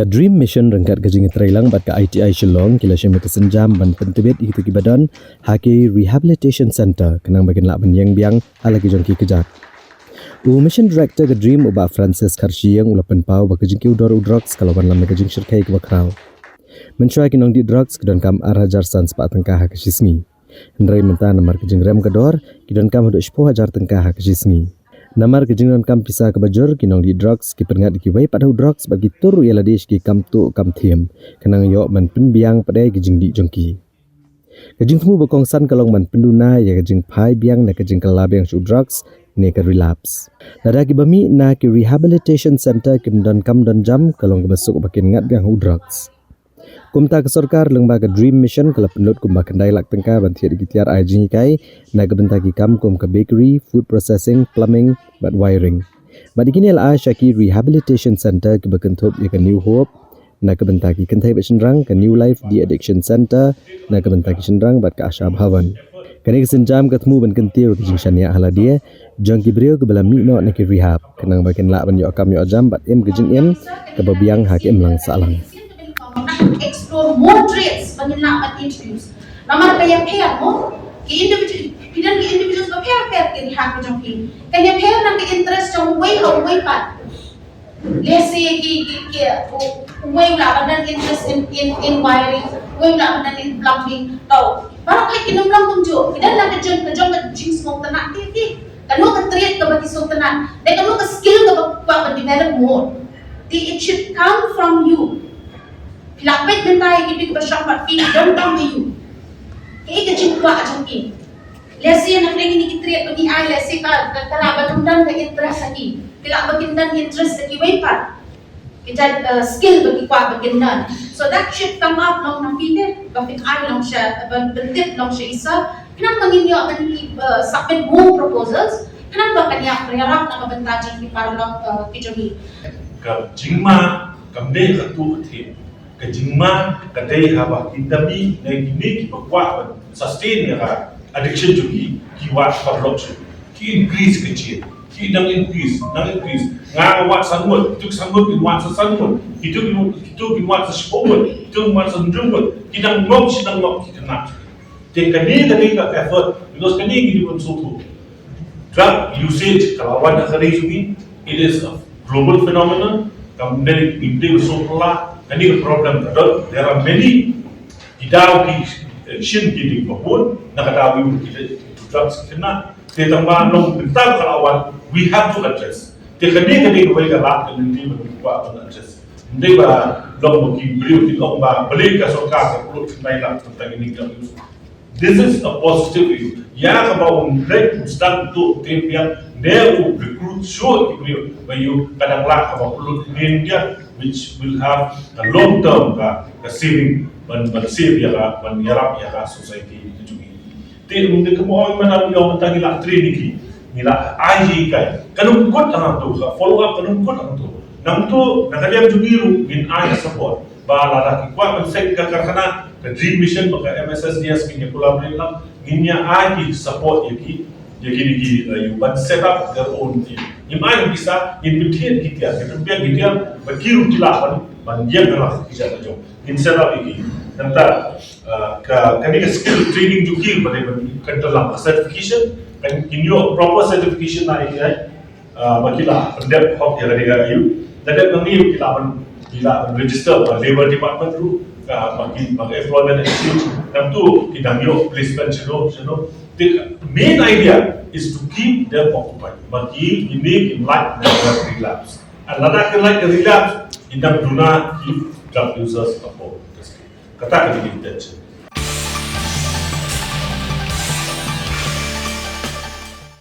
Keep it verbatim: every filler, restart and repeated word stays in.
Ka DREAM Mission ryngkat ka jingïatreilang bad ka I T I Shillong ki la shim ïa ka sienjam ban pyntbit ïa kita kiba don ha ki Rehabilitation Centre khnang ba kin lah ban ïeng biang ha la ki jong ki kjat. U Mission Director ka DREAM u Bah Francis Kharshiing u la pynpaw ba ka jingkiew dor u drugs ka la wanlam na ka jingshyrkhei kaba khraw. Mynshuwa ki nongdih drugs ki donkam ar hajar san spah tyngka ha ka shi sngi. Hynrei mynta namar ka jingrem ka dor ki donkam haduh shiphew hajar tyngka ha ka shi sngi. Namar ka jingdonkam pisa kaba jur ki nongdih drugs ki pynngat ïa kiwei pat ha u drugs bad ki tur ïa lade sha ki kam tuh kam thiem khnang ïoh ban pynbiang pat ïa ka jingdih jong ki. Ka jingthmu ba kongsan ka long ban pynduna ïa ka jingphai biang na ka jingkylla biang sha u drugs ne ka relapse. Lada kiba mih na ki Rehabilitation Centre kim donkam donjam ka long kaba suk ba kin ngat biang ha u drugs. Kumta ka sorkar lyngba ka DREAM Mission ka la pynlut kumba khyndai lak tyngka ban thied ïa ki tiar ai jinghikai na ka bynta ki kam kum ka bakery, food processing, plumbing bad wiring. Bad ïa kine la ai sha ki Rehabilitation Centre kiba kynthup ïa ka New Hope na ka bynta ki kynthei bad shynrang, ka New Life De-Addiction Centre na ka bynta ki shynrang bad ka Asha Bhavan. Kane ka sienjam ka thmu ban kyntiew ka jingshaniah ha lade jong ki briew kiba la mih noh na ki rehab khnang ba kin lah ban ïoh kam ïoh jam bad im ka jingim kaba biang ha ka imlang sahlang. Explore more trades ba ngin lah ban introduce. Namar ka ïapher mo ki individual, ki don ki individuals ba pher pher ki rehab ka jong ki. Ka ïapher na ka interest jong uwei ha uwei pat. Lehse ki ki ki uwei u lah ban don interest in in in wiring, uwei u lah ban don in plumbing. Tau. Baroh ki kin ym long kumjuh. Ki don la ka jong ka jong ka jingsngewtynnat ki ki. Kano ka trade kaba ki sngewtynnat. Dei kano ka skill kaba kwah ban develop more. It should come from you. Phi lah peit mynta ïa ki phi kiba shong bad phi, ki donkam ïa u. Kaei ka jingkwah jong ki. Lehse na pdeng kine ki trade ba ngi ai lehse ka ka lah ba ym don ka interest ha ki. Ki lah ba kin don interest ha kiwei pat. Ki jait skill ba ki kwah ba kin don. So that should come up long na phi te ba phin ai long sha ban pyntip long sha i sir. Khnang ba ngin ïoh ban ki submit more proposals. Khnang ba kan ïa pynïarap na ka bynta jong ki paralok ki jong ngi. Ka jingma kam dei ka tu ka thim. Ka jingma ka dei haba ki dami ne kine kiba kwah ban sustain ïa ka addiction jong ki, ki wad paralok shuh. Ki increase ka jingim. Ki dang increase, dang increase. Nga nga wad san ngut, kitu ki san ngut kin wad sa san ngut. Kitu kin kitu kin wad sa shiphew ngut, kitu kin wad sa hynriew ngut. Ki dang ngop shi dang ngop ki khynnah. Te kane ka dei ka effort because kane ki dei ban sngewthuh. Drug usage ka la wan ha ka ri jong ngi, it is a global phenomenon. Kam dei ngim dei ban sngewthuh la kane ka problem ka don. There are many ki daw ki shin ki dei ba bun na ka daw ki dei drugs ki khynnah. Te tang ba long mynta ka la wan we have to address. Te kane ka dei kawei ka lad ka lynti ba ngi kwah ban address. Ym dei ba long ba ki briew ki long ba balei ka sorkar ka pynlut khyndai lak tang kine ki. This is a positive view. Ïa kaba u leit u stad u tuh u tip biang ne u recruit shuh ki briew ba ïoh ka dang lah kaba pynlut India which will have a long term ka ka saving ban ban save ïa ka ban ïarap ïa ka society ka jong ngi. Te ym dei kumba ong mynta ïa mynta ngi la train ïa ki ngi la ai ïa ki kai. Ka nongkut hangto ka follow up ka nongkut hangto. Nangto na ka liang jong ngi ruh ngin ai support. Ba lada ki kwah ban set ka karkhana ka DREAM Mission bad ka MSSDS ngin ïa collaborate lang ngin ïa ai ki support ïa ki ïa kine ki uh, ïa ban set up their own thing. Ngin ai ki pisa ngin pynthied ki tiar ngin pynbiang ki tiar ba ki ruh ki lah ban ban ïeng ha la ki jaka jong ngin set up ïa ki. Nangta uh, ka kane ka skill training jong ki ba dei ban kan dalam ka certification kan kin ïoh proper certification na ïa ki ai. Ba ki la pyndep hok ïa ka dei ka ayu. Ka dep nang ïa ki la ban ki la ban register ba labor department ruh ba ki ba employment exchange. Nang tu ki dang ïoh placement shano shano. The main idea is to keep them occupied. Ba ki ini ki like never relapse. And lada ki like relapse in dang duna ki drug users upon. Kata ka dei intention.